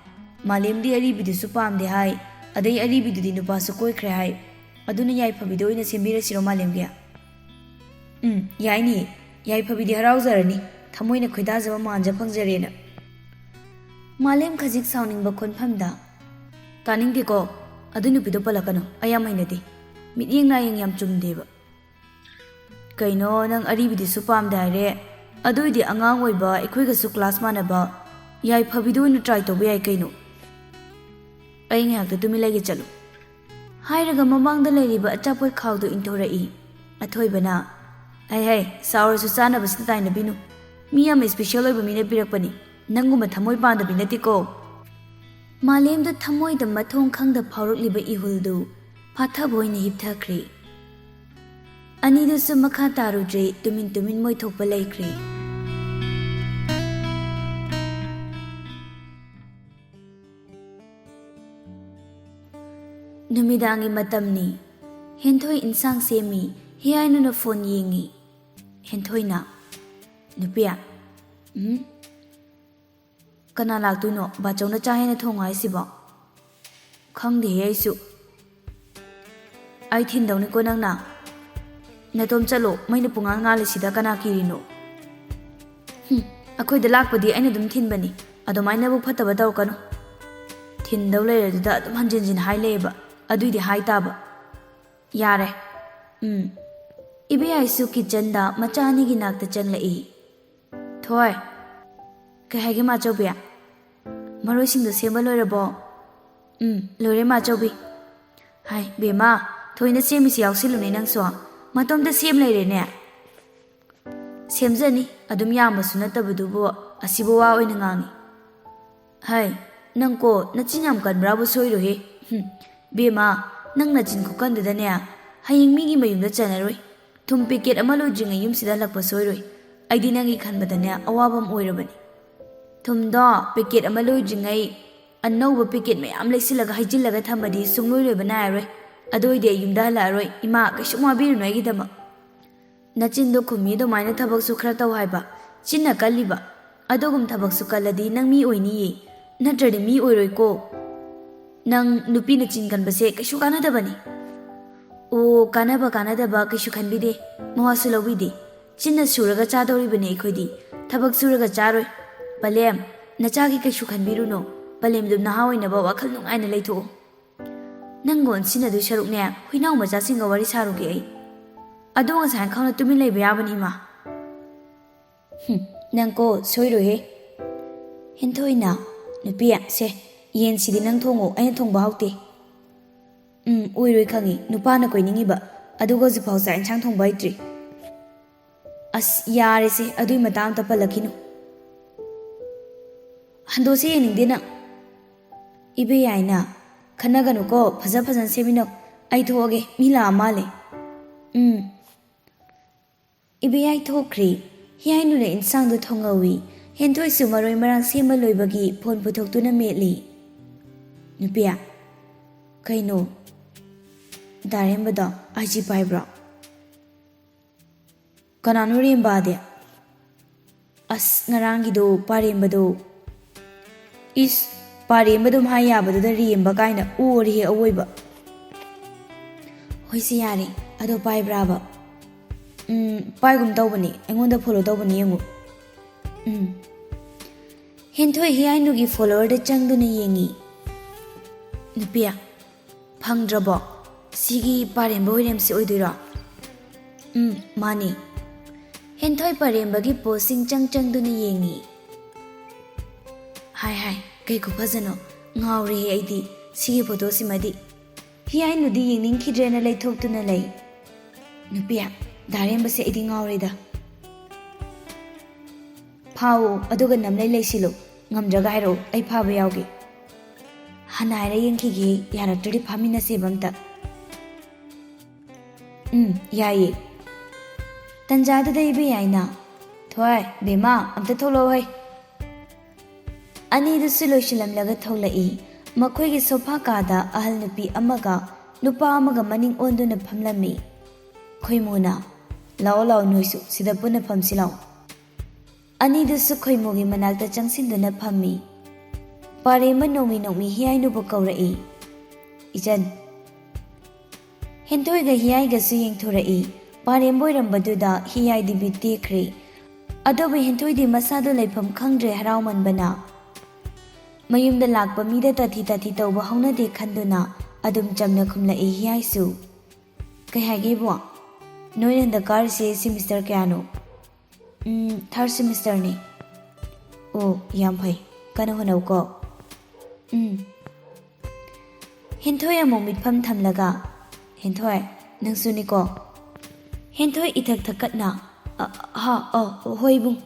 ꯃꯥꯂꯦꯝꯗꯤ ꯑꯔꯤꯕꯤꯗꯨꯁꯨ ꯄꯥꯝꯗꯦ ꯍꯥꯏ, ꯑꯗꯩ ꯑꯔꯤꯕꯤꯗꯨꯗꯤ ꯅꯨꯄꯥꯁꯨ ꯀꯣꯏꯈ꯭ꯔꯦ ꯍꯥꯏ꯫ ꯑꯗꯨꯅ ꯌꯥꯏꯐꯕꯤꯗ ꯑꯣꯏꯅ ꯁꯦꯝꯕꯤꯔꯁꯤꯔꯣ ꯃꯥꯂꯦꯝꯒꯤ?" "ꯎꯝ, ꯌꯥꯏꯅꯤ꯫ ꯌꯥꯏꯐꯕꯤꯗꯤ ꯍꯔꯥꯎꯖꯔꯅꯤ, ꯊꯃꯣꯏꯅ ꯈꯣꯏꯗꯥꯖꯕ ꯃꯥꯟꯖ ꯐꯪꯖꯔꯦꯅ꯫" ꯃꯥꯂꯦꯝ ꯈꯖꯤꯛ ꯁꯥꯎꯅꯤꯡꯕ ꯈꯣꯟꯐꯝꯗ, "ꯇꯥꯅꯤꯡꯗꯦꯀꯣ, ꯑꯗꯨ ꯅꯨꯄꯤꯗꯣ ꯄꯜꯂꯛꯀꯅꯨ, ꯑꯩ ꯌꯥꯝ ꯍꯩꯅꯗꯦ꯫ ꯃꯤꯠꯌꯦꯡ ꯅꯥꯌꯦꯡ ꯌꯥꯝ ꯆꯨꯝꯗꯦꯕ꯫" "ꯀꯩꯅꯣ, ꯅꯪ ꯑꯔꯤꯕꯤꯗꯨꯁꯨ ꯄꯥꯝꯗꯦ ꯍꯥꯏꯔꯦ? ꯑꯗꯨꯏꯗꯤ ꯑꯉꯥꯡ ꯑꯣꯏꯕ, ꯑꯩꯈꯣꯏꯒꯁꯨ class ꯃꯥꯟꯅꯕ ꯌꯥꯏꯐꯕꯤꯗ ꯑꯣꯏꯅ try ꯇꯧꯕ ꯌꯥꯏ ꯀꯩꯅꯣ꯫" "ꯑꯩ ꯉꯥꯏꯍꯥꯛꯇ ꯇꯨꯃꯤꯟ ꯂꯩꯒꯦ, ꯆꯠꯂꯨ꯫" ꯍꯥꯏꯔꯒ ꯃꯃꯥꯡꯗ ꯂꯩꯔꯤꯕ ꯑꯆꯥꯄꯣꯠ ꯈꯥꯎꯗꯨ ꯏꯟꯊꯣꯔꯛꯏ꯫ ꯑꯊꯣꯏꯕꯅ, "ꯍꯩ ꯍꯩ, ꯆꯥꯎꯔꯁꯨ ꯆꯥꯅꯕꯁꯤꯗ ꯇꯥꯏꯅꯕꯤꯅꯨ꯫ ꯃꯤ ꯌꯥꯝ special ꯑꯣꯏꯕ ꯃꯤꯅ ꯄꯤꯔꯛꯄꯅꯤ꯫ ꯅꯪꯒꯨꯝꯕ ꯊꯃꯣꯏ ꯄꯥꯟꯗꯕꯤ ꯅꯠꯇꯦꯀꯣ꯫" ꯃꯥꯂꯦꯝꯗ ꯊꯃꯣꯏꯗ ꯃꯊꯣꯡ ꯈꯪꯗ ꯐꯥꯎꯔꯛꯂꯤꯕ ꯏꯍꯨꯜꯗꯨ ꯐꯥꯊꯕ ꯑꯣꯏꯅ ꯍꯤꯞꯊꯈ꯭ꯔꯦ꯫ ꯑꯅꯤꯗꯨꯁꯨ ꯃꯈꯥ ꯇꯥꯔꯨꯗ꯭ꯔꯦ, ꯇꯨꯃꯤꯟ ꯇꯨꯃꯤꯟ ꯃꯣꯏ ꯊꯣꯛꯄ ꯂꯩꯈ꯭ꯔꯦ꯫ ꯅꯨꯃꯤꯗꯥꯡꯒꯤ ꯃꯇꯝꯅꯤ꯫ ꯍꯦꯟꯊꯣꯏ ꯏꯟꯁꯥꯡ ꯁꯦꯝꯃꯤ, ꯍꯤꯌꯥꯏꯅꯨꯅ phone ꯌꯦꯡꯉꯤ꯫ ꯍꯦꯟꯊꯣꯏꯅ, "ꯅꯨꯄꯤ, ꯎꯝ?" "ꯀꯅꯥ ꯂꯥꯛꯇꯣꯏꯅꯣ? ꯕꯥꯆꯧꯅ ꯆꯥꯛ ꯍꯦꯟꯅ ꯊꯣꯡꯉꯣ ꯍꯥꯏꯁꯤꯕꯣ?" "ꯈꯪꯗꯦꯍꯦ ꯑꯩꯁꯨ꯫" ꯑꯩ ꯊꯤꯟꯗꯧꯅꯤꯀꯣ ꯅꯪꯅ꯫ ꯅꯇꯣꯝ ꯆꯠꯂꯣ, ꯃꯩꯅ ꯄꯨꯡꯉꯥꯟ ꯉꯥꯜꯂꯤꯁꯤꯗ ꯀꯅꯥ ꯀꯤꯔꯤꯅꯣ? ꯍꯨꯝ, ꯑꯩꯈꯣꯏꯗ ꯂꯥꯛꯄꯗꯤ ꯑꯩꯅ ꯑꯗꯨꯝ ꯊꯤꯟꯕꯅꯤ꯫ ꯑꯗꯨꯃꯥꯏꯅ ꯅꯕꯨꯛ ꯐꯠꯇꯕ ꯇꯧꯔꯛꯀꯅꯨ꯫ ꯊꯤꯟꯗꯧ ꯂꯩꯔꯗꯨꯗ ꯑꯗꯨꯝ ꯍꯟꯖꯤꯟ ꯍꯟꯖꯤꯟ ꯍꯥꯏ ꯂꯩꯌꯦꯕ꯫ ꯑꯗꯨꯏꯗꯤ ꯍꯥꯏ ꯇꯥꯕ꯫ ꯌꯥꯔꯦ꯫ ꯎꯝ꯫ ꯏꯕꯦꯌꯥꯏꯁꯨ ꯀꯤꯠꯆꯟꯗ ꯃꯆꯥ ꯑꯅꯤꯒꯤ ꯅꯥꯛꯇ ꯆꯪꯂꯛꯏ꯫ ꯊꯣꯏ꯫ ꯀꯩ ꯍꯥꯏꯒꯦ ꯃꯥꯆꯧꯕꯤ? ꯃꯔꯣꯏꯁꯤꯡꯗꯣ ꯁꯦꯝꯕ ꯂꯣꯏꯔꯕꯣ? ꯎꯝ, ꯂꯣꯏꯔꯦ ꯃꯥꯆꯧꯕꯤ꯫ ꯍꯥꯏ, ꯕꯦꯝꯃ, ꯊꯣꯏꯅ ꯁꯦꯝꯃꯤꯁꯤ ꯌꯥꯎꯁꯤꯜꯂꯨꯅꯦ ꯅꯪꯁꯨ꯫ ꯃꯇꯣꯝꯇ ꯁꯦꯝ ꯂꯩꯔꯦꯅꯦ꯫ ꯁꯦꯝꯖꯅꯤ, ꯑꯗꯨꯝ ꯌꯥꯝꯕꯁꯨ ꯅꯠꯇꯕꯗꯨꯕꯨ ꯑꯁꯤꯕꯨ ꯋꯥ ꯑꯣꯏꯅ ꯉꯥꯡꯉꯤ꯫ ꯍꯩ, ꯅꯪꯀꯣ, ꯅꯆꯤꯟ ꯌꯥꯝ ꯀꯟꯕ꯭ꯔꯥꯕꯨ ꯁꯣꯏꯔꯣꯏꯍꯦ꯫ ꯍꯨꯝ, ꯕꯦꯝꯃ, ꯅꯪ ꯅꯆꯤꯟ ꯈꯨꯀꯟꯗꯨꯗꯅꯦ, ꯍꯌꯦꯡ ꯃꯤꯒꯤ ꯃꯌꯨꯝꯗ ꯆꯟꯅꯔꯣꯏ꯫ ꯊꯨꯝ ꯄꯦꯀꯦꯠ ꯑꯃ ꯂꯣꯏꯗ꯭ꯔꯤꯉꯩ ꯌꯨꯝꯁꯤꯗ ꯍꯜꯂꯛꯄ ꯁꯣꯏꯔꯣꯏ꯫ ꯑꯩꯗꯤ ꯅꯪꯒꯤ ꯈꯟꯕꯗꯅꯦ, ꯑꯋꯥꯕ ꯑꯃ ꯑꯣꯏꯔꯕꯅꯤ꯫ ꯊꯨꯝꯗꯣ ꯄꯦꯀꯦꯠ ꯑꯃ ꯂꯣꯏꯗ꯭ꯔꯤꯉꯩ ꯑꯅꯧꯕ ꯄꯦꯀꯦꯠ ꯃꯌꯥꯝ ꯂꯩꯁꯤꯜꯂꯒ ꯍꯩꯖꯤꯜꯂꯒ ꯊꯝꯃꯗꯤ ꯁꯨꯡꯂꯣꯏ ꯂꯣꯏꯕ ꯅꯥꯏꯔꯔꯣꯏ꯫ ꯑꯗꯨ ꯑꯣꯏꯗꯤ ꯑꯩ ꯌꯨꯝꯗ ꯍꯜꯂꯛꯑꯔꯣꯏ꯫ ꯏꯃꯥ, ꯀꯩꯁꯨꯝ ꯋꯥꯕꯤꯔꯨꯅꯨ ꯑꯩꯒꯤꯗꯃꯛ꯫ ꯅꯆꯤꯟꯗꯣ ꯈꯨꯝꯃꯤ ꯑꯗꯨꯃꯥꯏꯅ ꯊꯕꯛꯁꯨ ꯈꯔ ꯇꯧ ꯍꯥꯏꯕ꯫ ꯆꯤꯟꯅ ꯀꯜꯂꯤꯕ꯫ ꯑꯗꯨꯒꯨꯝ ꯊꯕꯛꯁꯨ ꯀꯜꯂꯗꯤ ꯅꯪ ꯃꯤ ꯑꯣꯏꯅꯤꯌꯦ꯫ ꯅꯠꯇ꯭ꯔꯗꯤ ꯃꯤ ꯑꯣꯏꯔꯣꯏꯀꯣ꯫ ꯅꯪ ꯅꯨꯄꯤꯅ ꯆꯤꯟ ꯀꯟꯕꯁꯦ ꯀꯩꯁꯨ ꯀꯥꯟꯅꯗꯕꯅꯤ꯫ ꯑꯣ, ꯀꯥꯟꯅꯕ ꯀꯥꯟꯅꯗꯕ ꯀꯩꯁꯨ ꯈꯟꯕꯤꯗꯦ꯫ ꯃꯋꯥꯁꯨ ꯂꯧꯕꯤꯗꯦ꯫ ꯆꯤꯟꯅ ꯁꯨꯔꯒ ꯆꯥꯗꯧꯔꯤꯕꯅꯦ ꯑꯩꯈꯣꯏꯗꯤ꯫ ꯊꯕꯛ ꯁꯨꯔꯒ ꯆꯥꯔꯣꯏ꯫ ꯄꯂꯦꯝ, ꯅꯆꯥꯒꯤ ꯀꯩꯁꯨ ꯈꯟꯕꯤꯔꯨꯅꯨ꯫ ꯄꯂꯦꯝꯗꯨ ꯅꯍꯥ ꯑꯣꯏꯅꯕ ꯋꯥꯈꯜ ꯅꯨꯡꯉꯥꯏꯅ ꯂꯩꯊꯣꯛꯑꯣ꯫ ꯅꯪꯒ ꯑꯣꯟꯁꯤꯟꯅꯗꯣꯏ ꯁꯔꯨꯛꯅꯦ, ꯍꯨꯏꯅꯥꯎ ꯃꯆꯥꯁꯤꯡꯒ ꯋꯥꯔꯤ ꯁꯥꯔꯨꯒꯦ ꯑꯩ꯫ ꯑꯗꯣ ꯉꯁꯥꯏ ꯈꯪꯅ ꯇꯨꯃꯤꯟ ꯂꯩꯕ ꯌꯥꯕꯅꯤ, ꯏꯃꯥ꯫ ꯍꯨꯝ, ꯅꯪꯀꯣ ꯁꯣꯏꯔꯣꯏꯍꯦ꯫ ꯍꯦꯟꯊꯣꯏꯅ, ꯅꯨꯄꯤ, ꯁꯦ, ꯌꯦꯟꯁꯤꯗꯤ ꯅꯪ ꯊꯣꯡꯉꯣ, ꯑꯩꯅ ꯊꯣꯡꯕ ꯍꯥꯎꯇꯦ꯫ ꯎꯝ, ꯑꯣꯏꯔꯣꯏ ꯈꯪꯉꯤ, ꯅꯨꯄꯥꯅ ꯀꯣꯏꯅꯤꯡꯉꯤꯕ, ꯑꯗꯨꯒ ꯍꯧꯖꯤꯛꯐꯥꯎ ꯆꯥꯛ ꯏꯟꯁꯥꯡ ꯊꯣꯡꯕ ꯍꯩꯇ꯭ꯔꯤ꯫ ꯑꯁ, ꯌꯥꯔꯦꯁꯦ, ꯑꯗꯨꯏ ꯃꯇꯥꯡ ꯑꯝꯇ ꯄꯜꯂꯛꯈꯤꯅꯨ꯫ ꯍꯟꯗꯣꯛꯁꯦ, ꯌꯦꯡꯅꯤꯡꯗꯦ ꯅꯪ꯫ ꯏꯕꯦꯌꯥꯏꯅ, ꯈꯟꯅꯒꯅꯨꯀꯣ, ꯐꯖ ꯐꯖꯅ ꯁꯦꯝꯃꯤꯟꯅꯧ꯫ ꯑꯩ ꯊꯣꯛꯑꯒꯦ, ꯃꯤ ꯂꯥꯛꯑ ꯃꯥꯜꯂꯦ꯫ ꯎꯝ꯫ ꯏꯕꯦꯌꯥꯏ ꯊꯣꯛꯈ꯭ꯔꯦ꯫ ꯍꯤꯌꯥꯏꯅꯨꯅ ꯏꯟꯁꯥꯡꯗꯨ ꯊꯣꯡꯍꯧꯏ꯫ ꯍꯦꯟꯊꯣꯏꯁꯨ ꯃꯔꯣꯏ ꯃꯔꯥꯡ ꯁꯦꯝꯕ ꯂꯣꯏꯕꯒꯤ ꯐꯣꯟ ꯄꯨꯊꯣꯛꯇꯨꯅ ꯃꯦꯠꯂꯤ꯫ ꯅꯨꯄꯤ, ꯀꯩꯅꯣ? ꯗꯥ ꯔꯦꯝꯕꯗꯣ IG ꯄꯥꯏꯕ꯭ꯔꯣ? ꯀꯅꯥꯅꯣ ꯔꯦꯝꯕꯗꯤ? ꯑꯁ, ꯉꯔꯥꯡꯒꯤꯗꯣ, ꯄꯥꯔꯦꯝꯕꯗꯣ꯫ ꯏꯁ, ꯄꯥꯔꯦꯝꯕ ꯑꯗꯨꯝ ꯍꯥꯏ ꯌꯥꯕꯗꯨꯗ ꯔꯦꯝꯕ ꯀꯥꯏꯅ ꯑꯣꯔꯦꯍꯦ ꯑꯋꯣꯏꯕ꯫ ꯍꯣꯏꯁꯦ, ꯌꯥꯔꯦ꯫ ꯑꯗꯣ ꯄꯥꯏꯕ꯭ꯔꯥꯕ? ꯎꯝ, ꯄꯥꯏꯒꯨꯝ ꯇꯧꯕꯅꯤ꯫ ꯑꯩꯉꯣꯟꯗ ꯐꯣꯂꯣ ꯇꯧꯕꯅꯤ, ꯌꯦꯡꯉꯨ꯫ ꯎꯝ꯫ ꯍꯦꯟꯊꯣꯏ ꯍꯤꯌꯥꯏꯅꯨꯒꯤ ꯐꯣꯂꯣꯋꯔꯗ ꯆꯪꯗꯨꯅ ꯌꯦꯡꯉꯤ꯫ ꯅꯨꯄꯤ, ꯐꯪꯗ꯭ꯔꯕꯣ? ꯁꯤꯒꯤ ꯄꯥꯔꯦꯝꯕ ꯍꯣꯏꯔꯦꯝꯁꯤ ꯑꯣꯏꯗꯣꯏꯔꯣ? ꯎꯝ, ꯃꯥꯅꯤ꯫ ꯍꯦꯟꯊꯣꯏ ꯄꯥꯔꯦꯝꯕꯒꯤ ꯄꯣꯁꯁꯤꯡ ꯆꯪ ꯆꯪꯗꯨꯅ ꯌꯦꯡꯉꯤ꯫ ꯍꯥꯏ ꯍꯥꯏ, ꯀꯩ ꯈꯨꯐꯖꯅꯣ! ꯉꯥꯎꯔꯦꯍꯦ ꯑꯩꯗꯤ ꯁꯤꯒꯤ ꯐꯣꯇꯣꯁꯤꯃꯗꯤ꯫ ꯍꯤꯌꯥꯏꯅꯨꯗꯤ ꯌꯦꯡꯅꯤꯡꯈꯤꯗ꯭ꯔꯦꯅ ꯂꯩꯊꯣꯛꯇꯨꯅ ꯂꯩ꯫ ꯅꯨꯄꯤ, ꯗꯥꯔꯦꯝꯕꯁꯦ ꯑꯩꯗꯤ ꯉꯥꯎꯔꯦꯗ꯫ ꯐꯥꯎꯑꯣ, ꯑꯗꯨꯒ ꯅꯝꯂꯩ ꯂꯩꯁꯤꯜꯂꯨ꯫ ꯉꯝꯗ꯭ꯔꯒ ꯍꯥꯏꯔꯛꯎ, ꯑꯩ ꯐꯥꯕ ꯌꯥꯎꯒꯦ꯫ ꯍꯥꯟꯅ ꯍꯥꯏꯔ ꯌꯦꯡꯈꯤꯒꯦ, ꯌꯥꯔꯛꯇ꯭ꯔꯗꯤ ꯐꯥꯃꯤꯟꯅꯁꯦꯕ ꯑꯝꯇ꯫ ꯎꯝ, ꯌꯥꯏꯌꯦ꯫ ꯇꯟꯖꯥꯗꯨꯗ ꯏꯕꯦ ꯌꯥꯏꯅ, "ꯊꯣꯏ, ꯕꯦꯝꯃ, ꯑꯝꯇ ꯊꯣꯛꯂꯛꯑꯣ ꯍꯩ꯫" ꯑꯅꯤꯗꯨꯁꯨ ꯂꯣꯏꯁꯤꯜꯂꯝꯂꯒ ꯊꯣꯛꯂꯛꯏ꯫ ꯃꯈꯣꯏꯒꯤ ꯁꯣꯐꯥ ꯀꯥꯗ ꯑꯍꯜ ꯅꯨꯄꯤ ꯑꯃꯒ ꯅꯨꯄꯥ ꯑꯃꯒ ꯃꯅꯤꯡ ꯑꯣꯟꯗꯨꯅ ꯐꯝꯂꯝꯃꯤ꯫ ꯈꯣꯏꯃꯨꯅ, "ꯂꯥꯛꯑꯣ, ꯂꯥꯛꯑꯣ, ꯅꯣꯏꯁꯨ ꯁꯤꯗ ꯄꯨꯟꯅ ꯐꯝꯁꯤ ꯂꯥꯛꯑꯣ꯫" ꯑꯅꯤꯗꯨꯁꯨ ꯈꯣꯏꯃꯨꯒꯤ ꯃꯅꯥꯛꯇ ꯆꯪꯁꯤꯟꯗꯨꯅ ꯐꯝꯃꯤ꯫ ꯄꯥꯔꯦꯝꯕ ꯅꯣꯡꯃꯤ ꯅꯣꯡꯃꯤ ꯍꯤꯌꯥꯏꯅꯨꯕꯨ ꯀꯧꯔꯛꯏ꯫ "ꯏꯆꯟ꯫" ꯍꯦꯟꯊꯣꯏꯒ ꯍꯤꯌꯥꯏꯒꯁꯨ ꯌꯦꯡꯊꯣꯔꯛꯏ꯫ ꯄꯥꯔꯦꯝꯕ ꯑꯣꯏꯔꯝꯕꯗꯨꯗ ꯍꯤꯌꯥꯏꯗꯤ ꯕꯤꯠ ꯇꯦꯛꯈ꯭ꯔꯦ꯫ ꯑꯗꯨꯕꯨ ꯍꯦꯟꯊꯣꯏꯗꯤ ꯃꯁꯥꯗꯨ ꯂꯩꯐꯝ ꯈꯪꯗ꯭ꯔꯦ ꯍꯔꯥꯎꯃꯟꯕꯅ꯫ ꯃꯌꯨꯝꯗ ꯂꯥꯛꯄ ꯃꯤꯗ ꯇꯥꯊꯤ ꯇꯥꯊꯤ ꯇꯧꯕ ꯍꯧꯅꯗꯦ ꯈꯟꯗꯨꯅ ꯑꯗꯨꯝ ꯆꯝꯅ ꯈꯨꯝꯂꯛꯏ ꯍꯤꯌꯥꯏꯁꯨ꯫ "ꯀꯩ ꯍꯥꯏꯒꯦ ꯏꯕꯨꯡꯉꯣ? ꯅꯣꯏꯅ ꯍꯟꯗꯛ ꯀꯥꯔꯤꯁꯦ ꯁꯤꯃꯤꯁꯇꯔ ꯀꯌꯥꯅꯣ?" "ꯎꯝ, ꯊꯥꯔꯠ ꯁꯤꯃꯤꯁꯇꯔꯅꯤ꯫" "ꯑꯣ, ꯌꯥꯝ ꯐꯩ꯫ ꯀꯟꯅ ꯍꯣꯠꯅꯧꯀꯣ꯫" "ꯎꯝ꯫" ꯍꯦꯟꯊꯣꯏ ꯑꯃꯨꯛ ꯃꯤꯠꯐꯝ ꯊꯝꯂꯒ, "ꯍꯦꯟꯊꯣꯏ, ꯅꯪꯁꯨꯅꯤꯀꯣ?" ꯍꯦꯟꯊꯣꯏ ꯏꯊꯛ ꯊꯛꯀꯠꯅ, "ꯑ, ꯍꯥ, ꯑ, ꯍꯣꯏ ꯏꯕꯨꯡ꯫"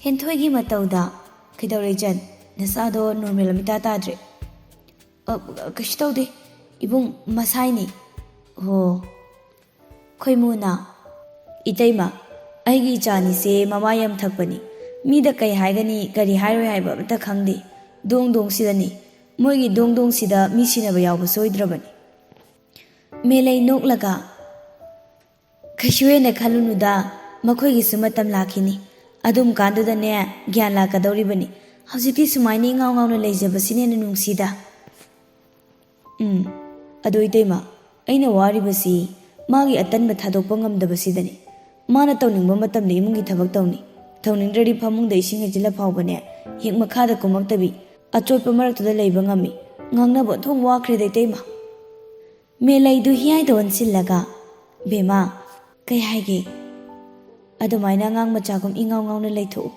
ꯍꯦꯟꯊꯣꯏꯒꯤ ꯃꯇꯧꯗ, "ꯀꯩꯗꯧꯔꯦ ꯏꯆꯟ? ꯅꯁꯥꯗꯣ ꯅꯣꯔꯃꯦꯜ ꯑꯃ ꯏꯇꯥ ꯇꯥꯗ꯭ꯔꯦ꯫" "ꯑ, ꯀꯩꯁꯨ ꯇꯧꯗꯦ ꯏꯕꯨꯡ, ꯃꯁꯥꯏꯅꯤ꯫" "ꯑꯣ꯫" ꯈꯣꯏꯃꯨꯅ, "ꯏꯇꯩꯃ, ꯑꯩꯒꯤ ꯏꯆꯥꯅꯤꯁꯦ ꯃꯃꯥ ꯌꯥꯝ ꯊꯛꯄꯅꯤ꯫ ꯃꯤꯗ ꯀꯩ ꯍꯥꯏꯒꯅꯤ, ꯀꯔꯤ ꯍꯥꯏꯔꯣꯏ ꯍꯥꯏꯕ ꯑꯃꯇ ꯈꯪꯗꯦ꯫ ꯗꯣꯡ ꯗꯣꯡꯁꯤꯗꯅꯤ꯫ ꯃꯣꯏꯒꯤ ꯗꯣꯡ ꯗꯣꯡꯁꯤꯗ ꯃꯤ ꯁꯤꯅꯕ ꯌꯥꯎꯕ ꯁꯣꯏꯗ꯭ꯔꯕꯅꯤ꯫" ꯃꯦꯂꯩ ꯅꯣꯛꯂꯒ, "ꯀꯩꯁꯨ ꯍꯦꯟꯅ ꯈꯜꯂꯨꯅꯨꯗ, ꯃꯈꯣꯏꯒꯤꯁꯨ ꯃꯇꯝ ꯂꯥꯛꯈꯤꯅꯤ꯫ ꯑꯗꯨꯝ ꯀꯥꯟꯗꯨꯗꯅꯦ ꯒ꯭ꯌꯥꯟ ꯂꯥꯛꯀꯗꯧꯔꯤꯕꯅꯤ꯫ ꯍꯧꯖꯤꯛꯇꯤ ꯁꯨꯃꯥꯏꯅ ꯏꯉꯥꯎ ꯉꯥꯎꯅ ꯂꯩꯖꯕꯁꯤꯅ ꯍꯦꯟꯅ ꯅꯨꯡꯁꯤꯗ꯫" "ꯎꯝ, "ꯑꯗꯣ ꯏꯇꯩꯃ, ꯑꯩꯅ ꯋꯥꯔꯤꯕꯁꯤ ꯃꯥꯒꯤ ꯑꯇꯟꯕ ꯊꯥꯗꯣꯛꯄ ꯉꯝꯗꯕꯁꯤꯗꯅꯤ꯫ ꯃꯥꯅ ꯇꯧꯅꯤꯡꯕ ꯃꯇꯝꯗ ꯏꯃꯨꯡꯒꯤ ꯊꯕꯛ ꯇꯧꯅꯤ, ꯇꯧꯅꯤꯡꯗ꯭ꯔꯗꯤ ꯐꯃꯨꯡꯗ ꯏꯁꯤꯡ ꯍꯩꯖꯤꯜꯂ ꯐꯥꯎꯕꯅꯦ ꯍꯦꯛ ꯃꯈꯥꯗ ꯀꯨꯝꯃꯛꯇꯕꯤ ꯑꯆꯣꯠꯄ ꯃꯔꯛꯇꯨꯗ ꯂꯩꯕ ꯉꯝꯃꯤ꯫ ꯉꯥꯡꯅꯕ ꯑꯣꯟꯊꯣꯛ ꯋꯥꯈ꯭ꯔꯦꯗ ꯏꯇꯩꯃ꯫" ꯃꯦꯂꯩꯗꯨ ꯍꯤꯌꯥꯏꯗ ꯑꯣꯟꯁꯤꯜꯂꯒ, "ꯕꯦꯝꯃ, ꯀꯩ ꯍꯥꯏꯒꯦ? ꯑꯗꯨꯃꯥꯏꯅ ꯑꯉꯥꯡ ꯃꯆꯥꯒꯨꯝ ꯏꯉꯥꯎ ꯉꯥꯎꯅ ꯂꯩꯊꯣꯛꯎ꯫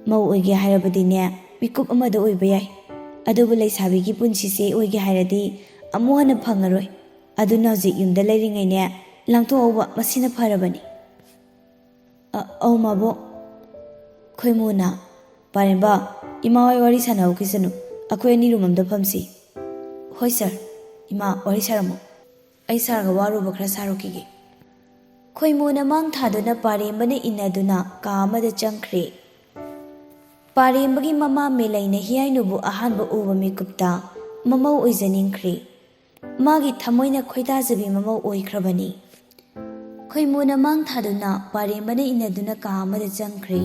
ꯃꯧ ꯑꯣꯏꯒꯦ ꯍꯥꯏꯔꯕꯗꯤꯅꯦ, ꯃꯤꯀꯨꯞ ꯑꯃꯗ ꯑꯣꯏꯕ ꯌꯥꯏ꯫ ꯑꯗꯨꯕꯨ ꯂꯩꯁꯥꯕꯤꯒꯤ ꯄꯨꯟꯁꯤꯁꯦ ꯑꯣꯏꯒꯦ ꯍꯥꯏꯔꯗꯤ ꯑꯃꯨꯛ ꯍꯟꯅ ꯐꯪꯉꯔꯣꯏ꯫ ꯑꯗꯨꯅ ꯍꯧꯖꯤꯛ ꯌꯨꯝꯗ ꯂꯩꯔꯤꯉꯩꯅꯦ, ꯂꯥꯡꯊꯣꯛꯍꯧꯕ ꯃꯁꯤꯅ ꯐꯔꯕꯅꯤ꯫" "ꯑ-, ꯑꯧ, ꯃꯥꯕꯣꯛ꯫" ꯈꯣꯏꯃꯨꯅ, "ꯄꯥꯔꯦꯝꯕ, ꯏꯃꯥ ꯍꯣꯏ ꯋꯥꯔꯤ ꯁꯥꯟꯅꯍꯧꯈꯤꯁꯅꯨ꯫ ꯑꯩꯈꯣꯏ ꯑꯅꯤ ꯔꯨꯝ ꯑꯝꯗ ꯐꯝꯁꯤ꯫" "ꯍꯣꯏ ꯁꯥꯔ꯫ ꯏꯃꯥ, ꯋꯥꯔꯤ ꯁꯥꯔꯝꯃꯣ꯫ ꯑꯩ ꯁꯥꯔꯒ ꯋꯥꯔꯨꯕ ꯈꯔ ꯁꯥꯔꯨꯈꯤꯒꯦ꯫" ꯈꯣꯏꯃꯨꯅ ꯃꯥꯡ ꯊꯥꯗꯨꯅ ꯄꯥꯔꯦꯝꯕꯅ ꯏꯟꯅꯗꯨꯅ ꯀꯥ ꯑꯃꯗ ꯆꯪꯈ꯭ꯔꯦ꯫ ꯄꯥꯔꯦꯝꯕꯒꯤ ꯃꯃꯥ ꯃꯦꯂꯩꯅ ꯍꯤꯌꯥꯏꯅꯨꯕꯨ ꯑꯍꯥꯟꯕ ꯎꯕ ꯃꯤꯀꯨꯞꯇ ꯃꯃꯧ ꯑꯣꯏꯖꯅꯤꯡꯈ꯭ꯔꯦ꯫ ꯃꯥꯒꯤ ꯊꯃꯣꯏꯅ ꯈꯣꯏꯗꯥꯖꯕꯤ ꯃꯃꯧ ꯑꯣꯏꯈ꯭ꯔꯕꯅꯤ꯫ ꯈꯣꯏꯃꯨꯅ ꯃꯥꯡ ꯊꯥꯗꯨꯅ ꯄꯥꯔꯦꯝꯕꯅ ꯏꯟꯅꯗꯨꯅ ꯀꯥ ꯑꯃꯗ ꯆꯪꯈ꯭ꯔꯦ꯫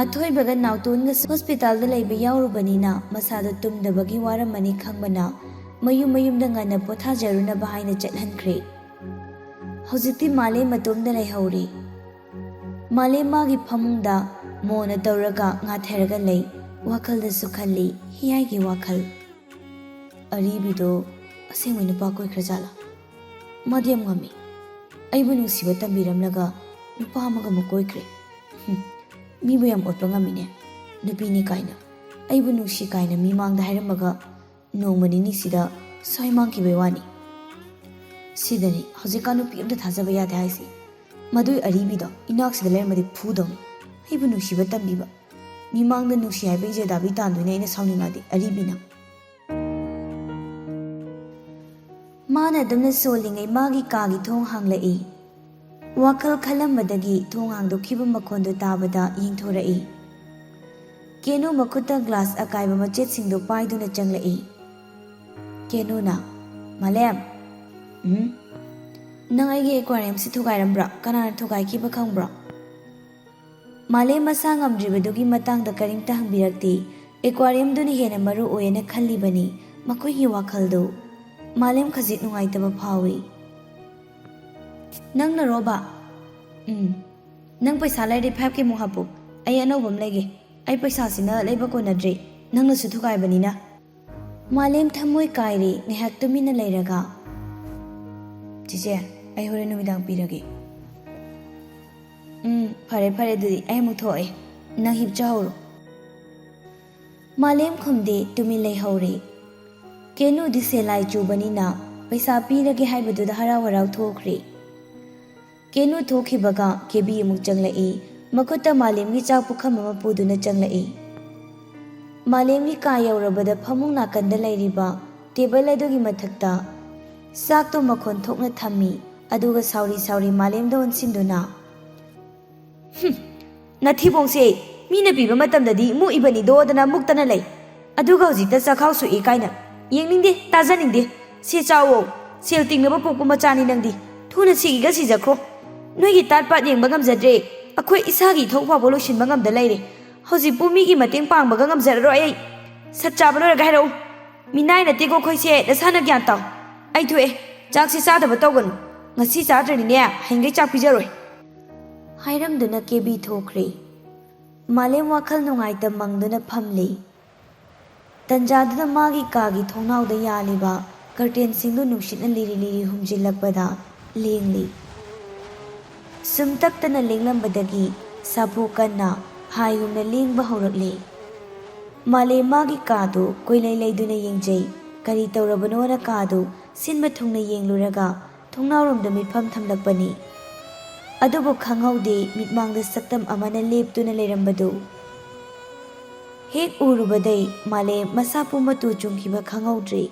ꯑꯊꯣꯏꯕꯒ ꯅꯥꯎꯇꯣꯟꯒꯁꯨ ꯍꯣꯁꯄꯤꯇꯥꯜꯗ ꯂꯩꯕ ꯌꯥꯎꯔꯨꯕꯅꯤꯅ ꯃꯁꯥꯗꯣ ꯇꯨꯝꯗꯕꯒꯤ ꯋꯥꯔꯝꯃꯅꯤ ꯈꯪꯕꯅ ꯃꯌꯨꯝ ꯃꯌꯨꯝꯗ ꯉꯟꯅ ꯄꯣꯊꯥꯖꯔꯨꯅꯕ ꯍꯥꯏꯅ ꯆꯠꯍꯟꯈ꯭ꯔꯦ꯫ ꯍꯧꯖꯤꯛꯇꯤ ꯃꯥꯂꯦꯝ ꯃꯇꯣꯝꯗ ꯂꯩꯍꯧꯔꯦ꯫ ꯃꯥꯂꯦꯝ ꯃꯥꯒꯤ ꯐꯃꯨꯡꯗ ꯃꯣꯟꯅ ꯇꯧꯔꯒ ꯉꯥꯊꯔꯒ ꯂꯩ꯫ ꯋꯥꯈꯜꯗꯁꯨ ꯈꯜꯂꯤ ꯍꯤꯌꯥꯏꯒꯤ ꯋꯥꯈꯜ꯫ "ꯑꯔꯤꯕꯤꯗꯣ ꯑꯁꯦꯡꯕꯩ ꯅꯨꯄꯥ ꯀꯣꯏꯈ꯭ꯔꯖꯥꯠꯂꯥ? ꯃꯥꯗꯤ ꯌꯥꯝ ꯉꯝꯃꯤ꯫ ꯑꯩꯕꯨ ꯅꯨꯡꯁꯤꯕ ꯇꯝꯕꯤꯔꯝꯂꯒ ꯅꯨꯄꯥ ꯑꯃꯒ ꯑꯃꯨꯛ ꯀꯣꯏꯈ꯭ꯔꯦ꯫ ꯍꯨꯝ, ꯃꯤꯕꯨ ꯌꯥꯝ ꯑꯣꯠꯄ ꯉꯝꯃꯤꯅꯦ꯫ ꯅꯨꯄꯤꯅꯤ ꯀꯥꯏꯅ, ꯑꯩꯕꯨ ꯅꯨꯡꯁꯤ ꯀꯥꯏꯅ ꯃꯤꯃꯥꯡꯗ ꯍꯥꯏꯔꯝꯃꯒ ꯅꯣꯡꯃ ꯅꯤꯅꯤꯁꯤꯗ ꯁ꯭ꯋꯥꯏ ꯃꯥꯡꯈꯤꯕꯩ ꯋꯥꯅꯤ꯫ ꯁꯤꯗꯅꯤ ꯍꯧꯖꯤꯛꯀꯥꯟ ꯅꯨꯄꯤ ꯑꯝꯇ ꯊꯥꯖꯕ ꯌꯥꯗꯦ ꯍꯥꯏꯁꯦ꯫ ꯃꯗꯨꯏ ꯑꯔꯤꯕꯤꯗꯣ ꯏꯅꯥꯛꯁꯤꯗ ꯂꯩꯔꯝꯃꯗꯤ ꯐꯨꯗꯧꯅꯤ꯫ ꯑꯩꯕꯨ ꯅꯨꯡꯁꯤꯕ ꯇꯝꯕꯤꯕ꯫ ꯃꯤꯃꯥꯡꯗ ꯅꯨꯡꯁꯤ ꯍꯥꯏꯕ ꯏꯖꯦꯗꯥꯕꯤ ꯇꯥꯟꯗꯣꯏꯅꯦ ꯑꯩꯅ ꯁꯥꯎꯅꯤꯡꯉꯗꯤ, ꯑꯔꯤꯕꯤꯅ꯫" ꯃꯥꯅ ꯑꯗꯨꯝꯅ ꯁꯣꯜꯂꯤꯉꯩ ꯃꯥꯒꯤ ꯀꯥꯒꯤ ꯊꯣꯡ ꯍꯥꯡꯂꯛꯏ꯫ ꯋꯥꯈꯜ ꯈꯜꯂꯝꯕꯗꯒꯤ ꯊꯣꯡ ꯍꯥꯡꯗꯣꯛꯈꯤꯕ ꯃꯈꯣꯟꯗꯨ ꯇꯥꯕꯗ ꯌꯦꯡꯊꯣꯔꯛꯏ꯫ ꯀꯦꯅꯨ ꯃꯈꯨꯠꯇ ꯒ꯭ꯂꯥꯁ ꯑꯀꯥꯏꯕ ꯃꯆꯦꯠꯁꯤꯡꯗꯨ ꯄꯥꯏꯗꯨꯅ ꯆꯪꯂꯛꯏ꯫ ꯀꯦꯅꯨꯅ, "ꯃꯥꯂꯦꯝ꯫" "ꯎꯝ?" "ꯅꯪ ꯑꯩꯒꯤ ꯑꯦꯀ꯭ꯋꯥꯔꯤꯌꯝꯁꯤ ꯊꯨꯒꯥꯏꯔꯝꯕ꯭ꯔꯥ? ꯀꯅꯥꯅ ꯊꯨꯒꯥꯏꯈꯤꯕ ꯈꯪꯕ꯭ꯔꯣ?" ꯃꯥꯂꯦꯝ ꯃꯁꯥ ꯉꯝꯗ꯭ꯔꯤꯕꯗꯨꯒꯤ ꯃꯇꯥꯡꯗ ꯀꯔꯤꯝꯇ ꯍꯪꯕꯤꯔꯛꯇꯦ꯫ ꯑꯦꯀ꯭ꯋꯥꯔꯤꯌꯝꯗꯨꯅ ꯍꯦꯟꯅ ꯃꯔꯨ ꯑꯣꯏꯌꯦꯅ ꯈꯜꯂꯤꯕꯅꯤ꯫ ꯃꯈꯣꯏꯒꯤ ꯋꯥꯈꯜꯗꯨ ꯃꯥꯂꯦꯝ ꯈꯖꯤꯛ ꯅꯨꯡꯉꯥꯏꯇꯕ ꯐꯥꯎꯏ꯫ "ꯅꯪꯅꯔꯣꯕ?" "ꯎꯝ꯫ ꯅꯪ ꯄꯩꯁꯥ ꯂꯩꯔꯗꯤ five K ꯃꯨꯛ ꯍꯥꯞꯄꯨ꯫ ꯑꯩ ꯑꯅꯧꯕ ꯑꯃ ꯂꯩꯒꯦ꯫ ꯑꯩ ꯄꯩꯁꯥꯁꯤꯅ ꯂꯩꯕ ꯀꯣꯟꯅꯗ꯭ꯔꯦ꯫ ꯅꯪꯅꯁꯨ ꯊꯨꯒꯥꯏꯕꯅꯤꯅ꯫" ꯃꯥꯂꯦꯝ ꯊꯃꯣꯏ ꯀꯥꯏꯔꯦ ꯉꯥꯏꯍꯥꯛ ꯇꯨꯃꯤꯟꯅ ꯂꯩꯔꯒ꯫ "ꯆꯦꯆꯦ, ꯑꯩ ꯍꯣꯔꯦꯟ ꯅꯨꯃꯤꯗꯥꯡ ꯄꯤꯔꯒꯦ꯫" "ꯎꯝ, ꯐꯔꯦ ꯐꯔꯦ, ꯑꯗꯨꯗꯤ ꯑꯩ ꯑꯃꯨꯛ ꯊꯣꯛꯑꯦ꯫ ꯅꯪ ꯍꯤꯞꯆꯍꯧꯔꯣ꯫" ꯃꯥꯂꯦꯝ ꯈꯨꯝꯗꯦ, ꯇꯨꯃꯤꯟ ꯂꯩꯍꯧꯔꯦ꯫ ꯀꯦꯅꯨꯗꯤ ꯁꯦꯂꯥꯏ ꯆꯨꯕꯅꯤꯅ ꯄꯩꯁꯥ ꯄꯤꯔꯒꯦ ꯍꯥꯏꯕꯗꯨꯗ ꯍꯔꯥꯎ ꯍꯔꯥꯎ ꯊꯣꯛꯈ꯭ꯔꯦ꯫ ꯀꯦꯅꯨ ꯊꯣꯛꯈꯤꯕꯒ ꯀꯦꯕꯤ ꯑꯃꯨꯛ ꯆꯪꯂꯛꯏ꯫ ꯃꯈꯨꯠꯇ ꯃꯥꯂꯦꯝꯒꯤ ꯆꯥꯛ ꯄꯨꯈꯝ ꯑꯃ ꯄꯨꯗꯨꯅ ꯆꯪꯂꯛꯏ꯫ ꯃꯥꯂꯦꯝꯒꯤ ꯀꯥ ꯌꯧꯔꯕꯗ ꯐꯃꯨꯡ ꯅꯥꯀꯟꯗ ꯂꯩꯔꯤꯕ ꯇꯦꯕꯜ ꯑꯗꯨꯒꯤ ꯃꯊꯛꯇ ꯆꯥꯛꯇꯣ ꯃꯈꯣꯟ ꯊꯣꯛꯅ ꯊꯝꯃꯤ꯫ ꯑꯗꯨꯒ ꯁꯥꯎꯔꯤ ꯁꯥꯎꯔꯤ ꯃꯥꯂꯦꯝꯗ ꯑꯣꯟꯁꯤꯟꯗꯨꯅ, "ꯍꯨꯝ, ꯅꯊꯤꯕꯣꯡꯁꯦ ꯃꯤꯅ ꯄꯤꯕ ꯃꯇꯝꯗꯗꯤ ꯃꯨꯛꯏꯕꯅꯤꯗꯣꯗꯅ ꯃꯨꯛꯇꯅ ꯂꯩ꯫ ꯑꯗꯨꯒ ꯍꯧꯖꯤꯛꯇ ꯆꯥꯛꯈꯥꯎ ꯁꯣꯛꯏ ꯀꯥꯏꯅ꯫ ꯌꯦꯡꯅꯤꯡꯗꯦ, ꯇꯥꯖꯅꯤꯡꯗꯦ꯫ ꯁꯦ ꯆꯥꯎꯋꯣ, ꯁꯦꯜ ꯇꯤꯡꯅꯕ ꯄꯣꯛꯄ ꯃꯆꯥꯅꯤ ꯅꯪꯗꯤ꯫ ꯊꯨꯅ ꯁꯤꯒꯤꯒ ꯁꯤꯖꯈ꯭ꯔꯣ꯫ ꯅꯣꯏꯒꯤ ꯇꯥꯠ ꯄꯥꯠ ꯌꯦꯡꯕ ꯉꯝꯖꯗ꯭ꯔꯦ꯫ ꯑꯩꯈꯣꯏ ꯏꯁꯥꯒꯤ ꯏꯊꯧ ꯐꯥꯎꯕ ꯂꯣꯏꯁꯤꯟꯕ ꯉꯝꯗ ꯂꯩꯔꯦ꯫ ꯍꯧꯖꯤꯛꯄꯨ ꯃꯤꯒꯤ ꯃꯇꯦꯡ ꯄꯥꯡꯕꯒ ꯉꯝꯖꯔꯔꯣꯏ ꯑꯩ꯫ ꯁꯠ ꯆꯥꯕ ꯂꯣꯏꯔꯒ ꯍꯥꯏꯔꯛꯎ꯫ ꯃꯤꯅꯥꯏ ꯅꯠꯇꯦꯀꯣ ꯑꯩꯈꯣꯏꯁꯦ, ꯅꯁꯥꯅ ꯒ꯭ꯌꯥꯟ ꯇꯥꯎ꯫ ꯑꯩ ꯊꯣꯛꯑꯦ꯫ ꯆꯥꯛꯁꯤ ꯆꯥꯗꯕ ꯇꯧꯒꯅꯨ꯫ ꯉꯁꯤ ꯆꯥꯗ꯭ꯔꯗꯤꯅꯦ, ꯍꯌꯦꯡꯈꯩ ꯆꯥꯛ ꯄꯤꯖꯔꯣꯏ꯫" ꯍꯥꯏꯔꯝꯗꯨꯅ ꯀꯦꯕꯤ ꯊꯣꯛꯈ꯭ꯔꯦ꯫ ꯃꯥꯂꯦꯝ ꯋꯥꯈꯜ ꯅꯨꯡꯉꯥꯏꯇ ꯃꯪꯗꯨꯅ ꯐꯝꯂꯤ꯫ ꯇꯟꯖꯥꯗꯨꯗ ꯃꯥꯒꯤ ꯀꯥꯒꯤ ꯊꯣꯡꯅꯥꯎꯗ ꯌꯥꯜꯂꯤꯕ ꯀꯔꯇꯦꯟꯁꯤꯡꯗꯨ ꯅꯨꯡꯁꯤꯠꯅ ꯂꯤꯔꯤ ꯂꯤꯔꯤ ꯍꯨꯝꯖꯤꯜꯂꯛꯄꯗ ꯂꯦꯡꯂꯤ꯫ ꯁꯨꯝꯇꯛꯇꯅ ꯂꯦꯡꯂꯝꯕꯗꯒꯤ ꯁꯥꯐꯨ ꯀꯟꯅ ꯍꯥꯏꯍꯨꯝꯅ ꯂꯦꯡꯕ ꯍꯧꯔꯛꯂꯦ꯫ ꯃꯥꯂꯦꯝ ꯃꯥꯒꯤ ꯀꯥꯗꯨ ꯀꯣꯏꯂꯩ ꯂꯩꯗꯨꯅ ꯌꯦꯡꯖꯩ꯫ ꯀꯔꯤ ꯇꯧꯔꯕꯅꯣꯅ ꯀꯥꯗꯨ ꯁꯤꯟꯕ ꯊꯨꯡꯅ ꯌꯦꯡꯂꯨꯔꯒ ꯊꯣꯡꯅꯥꯎꯔꯣꯝꯗ ꯃꯤꯠꯐꯝ ꯊꯝꯂꯛꯄꯅꯤ꯫ ꯑꯗꯨꯕꯨ ꯈꯪꯍꯧꯗꯦ ꯃꯤꯠꯃꯥꯡꯗ ꯁꯛꯇꯝ ꯑꯃꯅ ꯂꯦꯞꯇꯨꯅ ꯂꯩꯔꯝꯕꯗꯨ꯫ ꯍꯦꯛ ꯎꯔꯨꯕꯗꯩ ꯃꯥꯂꯦꯝ ꯃꯁꯥ ꯄꯨꯝꯕ ꯇꯨ ꯆꯨꯡꯈꯤꯕ ꯈꯪꯍꯧꯗ꯭ꯔꯦ꯫